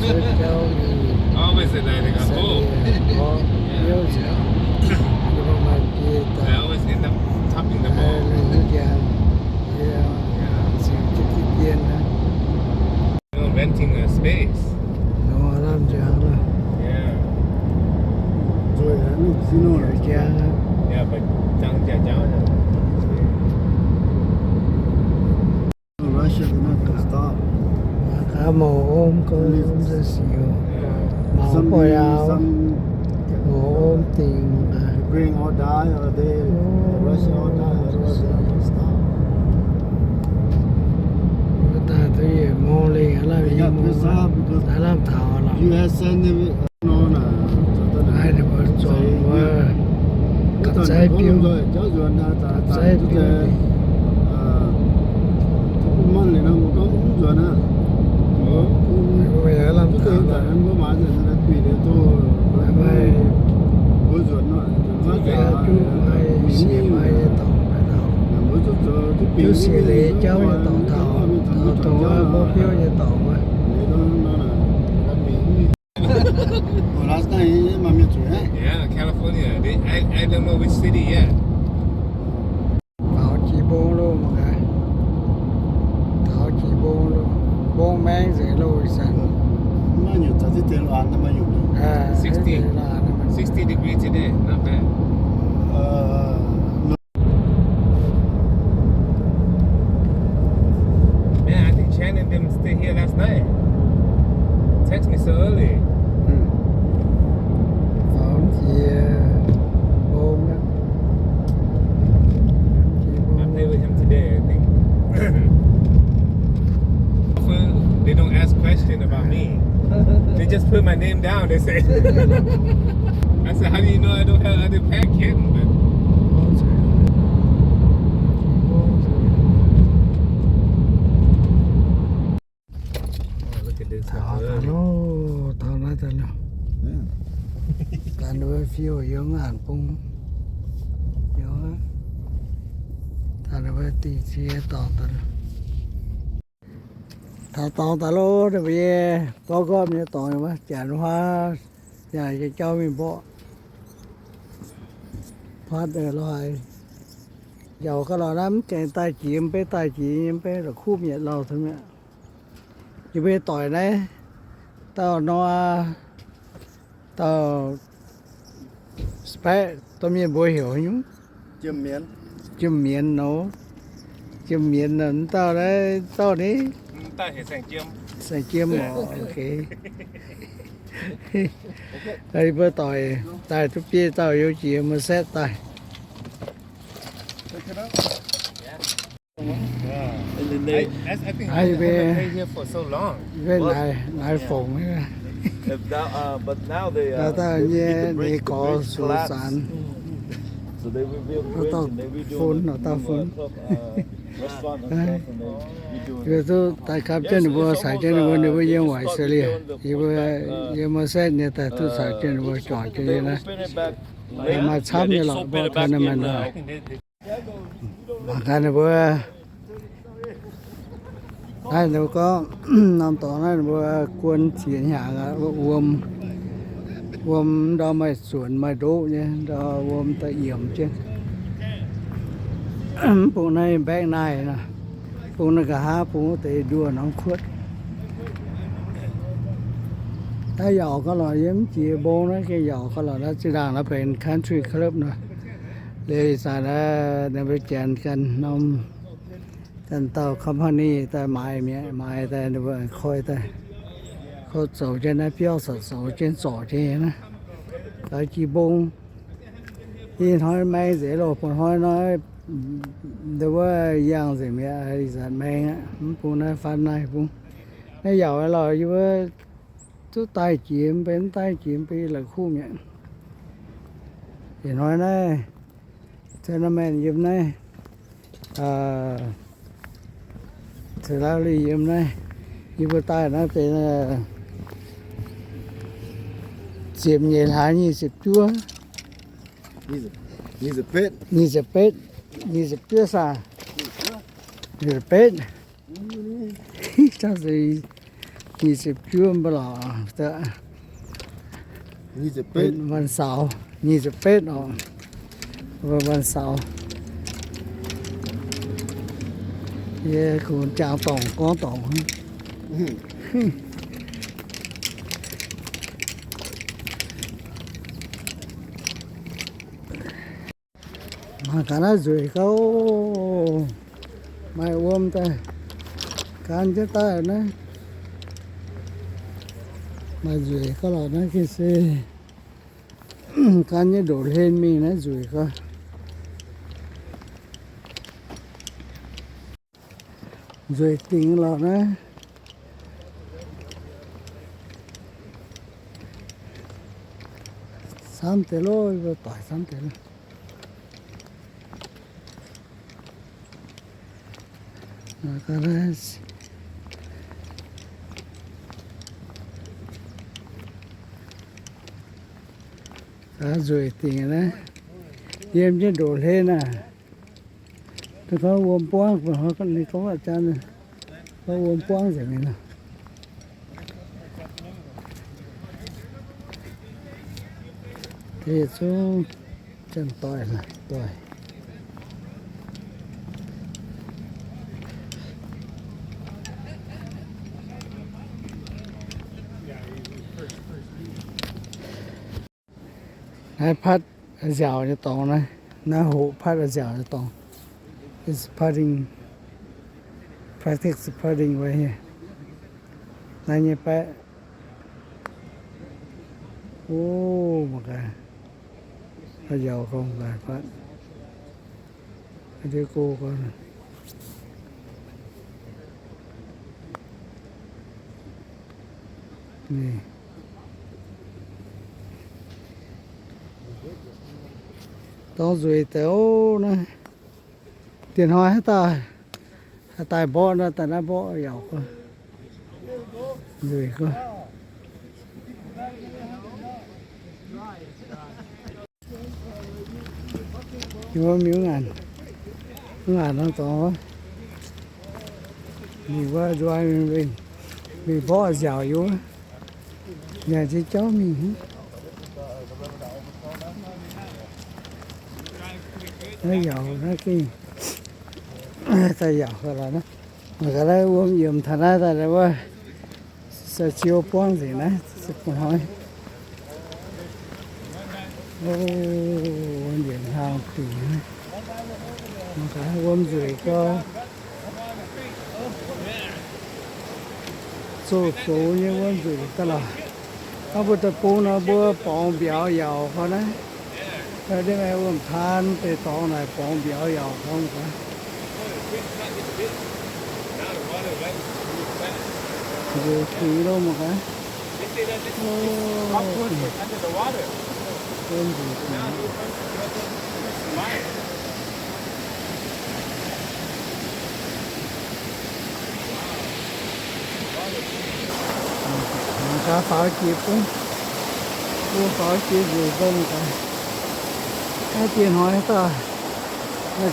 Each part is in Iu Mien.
Always at night they got full. Yeah. I always end up topping the bar. Yeah. Renting a space. Yeah. Yeah, but Russia, they're not gonna stop. Mangc gaax mouc om gau, mouc om deix sic, mouc om deix. Ukraine all die, or they, Russia all die, otherwise they're not gonna stop. Daaih duqv yietc mong lengh, lamh taux lorqc. U S send them. Naaiv ninh mbuo zuangx wuov gapv-zaiv biouv, gapv-zaiv biouv. Maaih juv maaih siec maaih nyei dorngx mv baac juv siec leiz jauv nyei dorngx taux, taux dongh wuov mborqv biouv nyei dorngx wuov. Oh, last night, eh, maaih mienh zueiz, eh? Yeah, California. They, I, I don't know which city yet. Taux jiex mbong loh, mangc gaax. Taux jiex mbong loh. Mbong maeng nzengc loh ih zanc. Maiv nyungc, taux ziex deix loh, maiv nyungc. Sixty. Sixty degree today, not bad. Uh, Man, I think Shannon them stay here last night. Text me so early. Faaux jiex mbong aqv. I play with him today, I think. They don't ask question about me. They just put my name down. They say, I said, "How do you know I don't have other pack kitten?" But oh, look at this. Taux daaih loh, taux naaiv daaih loh. Daaih wuov fiuv yiem ngaanc bung. Daaih wuov dingh cie dorngx daaih loh. Taux dorngx daaih loh, ninh mbuo nyei gorngv gorngv nyei dorngx wuov, janx huaav, yaac jauv mingh mborqv. Paatv loz-haaix, yaac gauh lorz naaiv mv gaengh daaih jiex, mv bei daaih jiex, mv bei la'kuqv mietc lauh cun mi'aqv. Yie mbuo doic naaiv, dauh nor, dauh Spec, domh mienh mbuo heuc haaix nyungc? Jiem Mienx nor. Jiem Mienx nor, dauh naaiv, dauh ni? Saeng Jiem oc, ok. Yie mbuo doic daaih duqv biei dauh youz jiex Merced daaih. Naaiv mbe, mbe naaiv, naaiv fongc, dauh dauh nyei ninh gorx sux zanc, dauh dauh fun, dauh dauh fun. Yie duqv daaih gapv jienv ninh mbuo, caux jienv ninh mbuo, ninh mbuo yiem Australia. Yie mbuo yiem Merced nyei daaih duqv caux jienv ninh mbuo juangc jienv yiem naaiv. Maaih camv nyei lorqc, mborqv taux naaiv maaih nor. Mangc gaax ninh mbuo, naaiv ninh mbuo gorngv, norm dorngx naaiv ninh mbuo guon ziex hnyangx aqv, wuom, wuom ndau maaih zuonx maaih ndoqv nyei, ndau wuom daaih yiemx jienv. Mv bung naaiv mbaeqv naaiv nor, bung naaiv nqa'haav bung wuov deix nduoh norm kuotv. Naaiv yaac gauh lorqc, yie mv jiex mbong naaiv gengh yaac gauh lorqc, naaiv zinh ndaangc naaiv benx country club nor. Liuz ih zanc naaiv ninh mbuo janx ganh norm, ganh dauh company daaih maaiz mi'aqv, maaiz daaih ninh mbuo koi daaih, koi zoux jienv naaiv biauv, zoux jienv zorc jienv naaiv. Gaax jiex mbong. Ih hnoi maeng nzengc loh, bun hnoi nor, nduov wuov yangh nzengc mi'aqv, ih zanc maeng aqv. Mv bung naaiv faan naaiv bung. Naaiv yaac lorqc, yie mbuo duqv daaih jiex mv bei, mv daaih jiex mv bei la'kuqv mi'aqv. Ih hnoi naaiv, tournament yiem naaiv, Calaveras yiem naaiv, yie mbuo daaih naaiv deix ziepc nyeic hlaax nyic ziepc juov, nyic ziepc betv, nyic ziepc juov saah, nyic ziepc betv. Ih zanc se Nyic ziepc juov mbuo lorqc, วันเสาร์, nyic ziepc betv oc, วันเสาร์. Yie kungx jangx dorngc gorngv dorngc. Mangc gaax naaiv nzueic gauh, maaih wuom daaih, gan jienv daaih naaiv. Maaih nzueic gauh lorqc naaiv gengh se gan nyei ndoqc hlen mingh naaiv nzueic gauh. Nzueic dingc lorqc naaiv. Camv deix loh, doic camv deix loh. Nzueic dingc naaiv, yiem jienv ndoqc hlen naaiv. Gorngv wuom buangv, ninh gorngv jaan, gorngv wuom buangv nzengc mingh nor. Deix zungv janx-doic, doic. Naaiv patv nziaauc nyei dorngx naaiv, naaiv hoqc patv nziaauc nyei dorngx. It's putting, practice putting right here. Naaiv nyei baeqv. O, mangc gaax, yaac gorngv gaax patv. Ndiev go gorngv. Dorngx nzueic deix ov naaiv. Diex hnoi haaix dauh daaih mborqv nor, daaih naaiv mborqv yaac gorngv nzueic gorngv. Mingh wuov ngaanc, wuov ngaanc nor dorngx wuov. Mingh wuov nzueic, mingh mborqv nziaauc yie wuov. Nyanc jienv jauv mingh hnangv. Naaiv yaac naaiv gengh daaih yaac ga'laaix naaiv. Mangc gaax naaiv wuom yiemc taux naaiv daaih wuov, se ziouc buangv nzengc naaiv se bun hnoi. O, wuom yiemc hlang dingc naaiv. Mangc gaax wuom nzueic gauh. Zoux zoux nyei wuov nzueic daaih lorqc. Hnangv mbuo deic-bung nor mbuo borngz mbiauz yaac gorngv naaiv. Da'nyeic maaih wuom taan deix dorngx naaic borngz mbiauz yaac gorngv gaax. Nzueic dingc loh mangc gaax. Wuom nzueic dingc. Mangc gaax faaux jiex bung, bung faaux jiex nzueic bung gaax. Naaiv diex hnoi dauh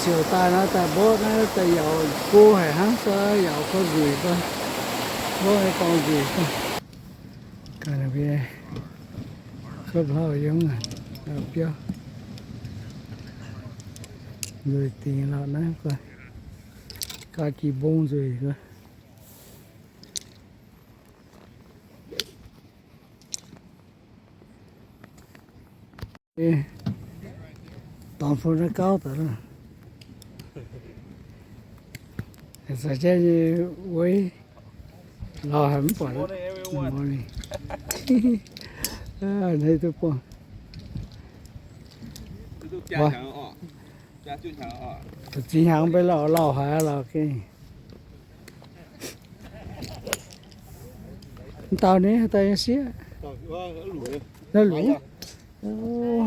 ziouc daaih naaiv daaih mborqv naaiv daaih yaac go haic hnangv, se yaac gorngv nzueic gaax. Mborqv nyei dorngx nzueic gaax. Ga'naaiv mbuo gopv hlauv yiem biauv nzueic dingc lorqc naaiv, gaax jiex bung nzueic gaax. Dorngx bun naaiv gauv daaih. Za'gengh nyei weic lauh haic mv buatc. Hneiv duqv buangh. Za'gengh hnyangx mv bei lauh, lauh haic lauh gengh. Mv dauh ni, dauh nyei sieqv. Naaiv longx. O,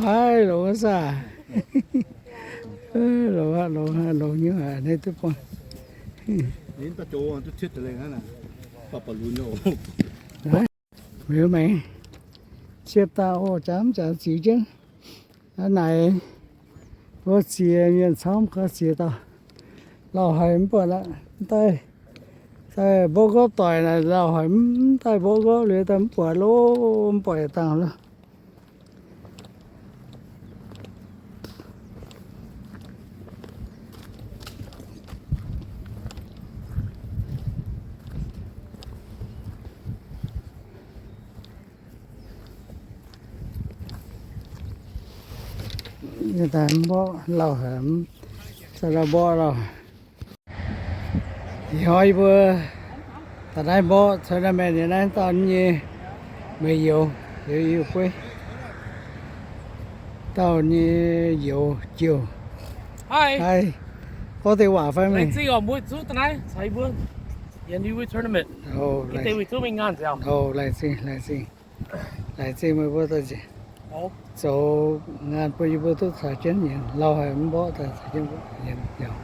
haih longx saah. Longx aqv, longx aqv, longx nyei aqv, naaiv duqv buangh. Liuz maengx ciepv daaih oc, jangx mv jangx ziux jienv. Aa, naaic wuov ziex mienh camv gau ziex dauh. Lauh haic mv buatc aqv, mv daaih. Mbopv nqopv doic naaic lauh haic, mv daaih mbopv nqopv liuz daaih mv buatc loh, mv buatc dangh loh. Daaih mborqv lauh haic, mv daaih mborqv lauh. Ih hnoi yie mbuo daaih naaiv mborqv tournament yiem naaiv dauh nyei meih youz, youz yie bueiv dauh nyei youz jiouh. Haiz, gorngv deix waac fai maiv? Laengz zingh oc, mbuo zuqc daaih naaiv caux yie mbuo yiem naaiv tournament. Laengz zingh, laengz zingh. Laengz zingh meih mbuo daaih zoux ngaanh bun yie mbuo duqv caux jienv nyienz. Lauh haic mv mborqv daaih caux jienv nyienz.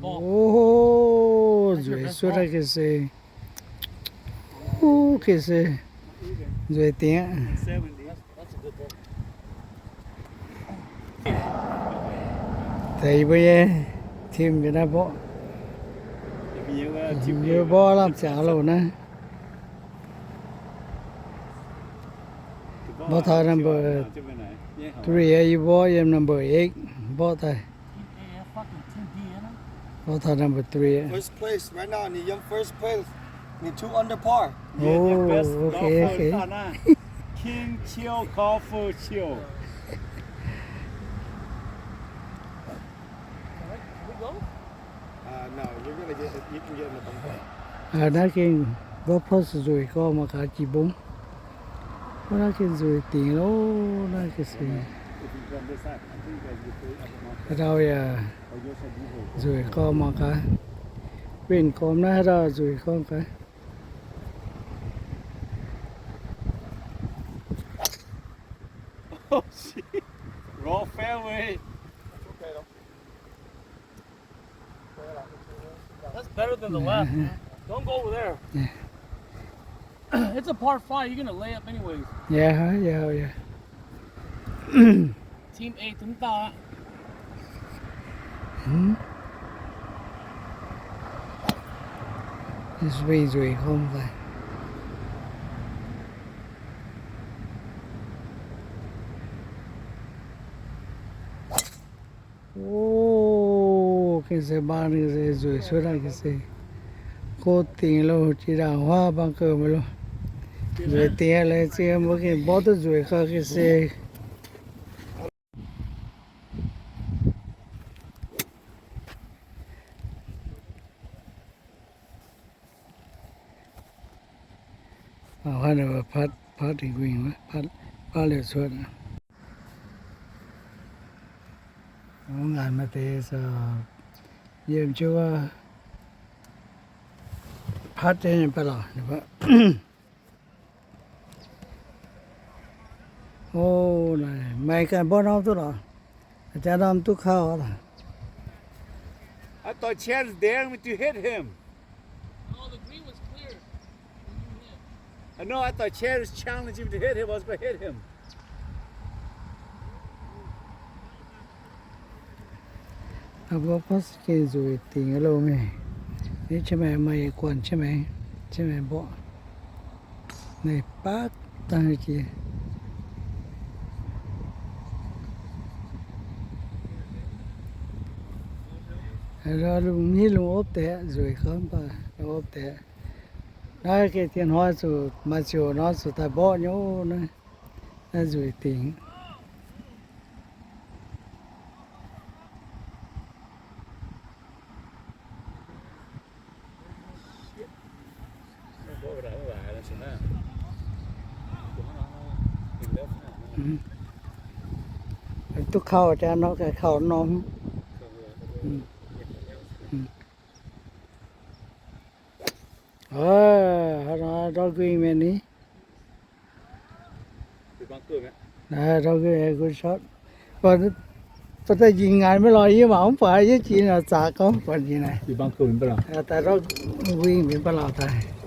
Ov, nzueic suotv aqv ga'sie. Ov, ga'sie, nzueic dingc aqv. Deix yie mbuo nyei team yiem naaiv mborqv, yie mbuo mborqv lamh ziangx loh naaiv. Mborqv taux number three, yie mbuo yiem number eight mborqv daaih. Mborqv taux number three. First place right now, 你 yiem first place, 你 two under par. Oh, okay, okay. King Chiu Golfer Chiu. Naaiv gengh golf course nzueic gorngv mangc gaax jiex mbong. Naaiv gengh nzueic dingc loh, naaiv gengh se. Haaix dauh yaac nzueic gorngv mangc gaax. Winh gormx naaiv haaix dauh nzueic gorngv gaax. Wrong fairway. That's better than the left. Don't go over there. It's a par five. You're gonna lay up anyways. Yeah, yeah, yeah. Team eight, mv dauh aqv. Nzueic nzueic gormx daaih. Ov, gengh se mbaang ninh se nzueic cuotv daaih gengh se. Go dingc loh, jiex ndaangc huaav mbaang gouh mv loh. Nzueic dingc aqv, laengz zingh mbuo gengh mborqv duqv nzueic gau gengh se. Hnangv naaiv, putting green, put liuz cuotv. Ngaanc maaih deix yiem jienv wuov putting nyei baav lorqc. O, maaih ganh mborqv norm duqv lorqc. Jaax norm duqv kaux lorqc. I thought Chad was daring me to hit him. No, the green was clear when you hit. I know, I thought Chad was challenging me to hit him. I was gonna hit him. Aa, mbuo golf course gengh nzueic dingc loh mingh. Ninh cien maengc maaih yietc guanh cien maengc, cien maengc mborqv. Naaiv baav dangh jiex. Lungh hnyouv lungh opv deix, nzueic gorngv baac lungh opv deix. Naaiv gengh dien hnoi zuqc maaih ziouc nor zuqc daaih mborqv nyei naaiv. Naaiv nzueic dingc. Duqv kaux jaax nor, ganh kaux norm. Hnangv nor ndortv nquin mienh ni. Ndortv nquin, good shot. But Ba'daaih njien ngaanc maiv lorz yie mangc mv baac yie jiex naaic zaqc gorngv buatc ninh naaic. Daaih ndortv wing mingh ba'lauh daaih.